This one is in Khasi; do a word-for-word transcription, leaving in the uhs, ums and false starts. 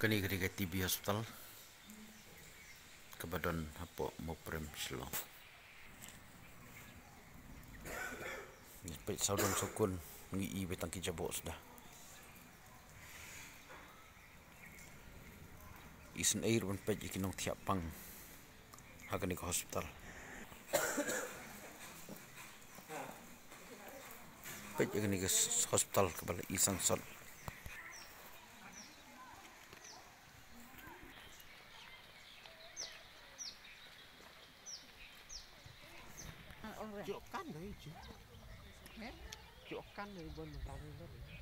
Kane ka dei ka T B hospital kaba don hapoh Mawprem, Shillong. Ngi peit sawdong sawkun, ngi i ba tang ki jaboh suda. Isynei ruh ban peit ïa ki nongthiah pang ha kane ka hospital. Peit ïa kane ka s-, hospital kaba la i sangsot. Cok kan dei, cok. Cok kan dei, bon mentang dei.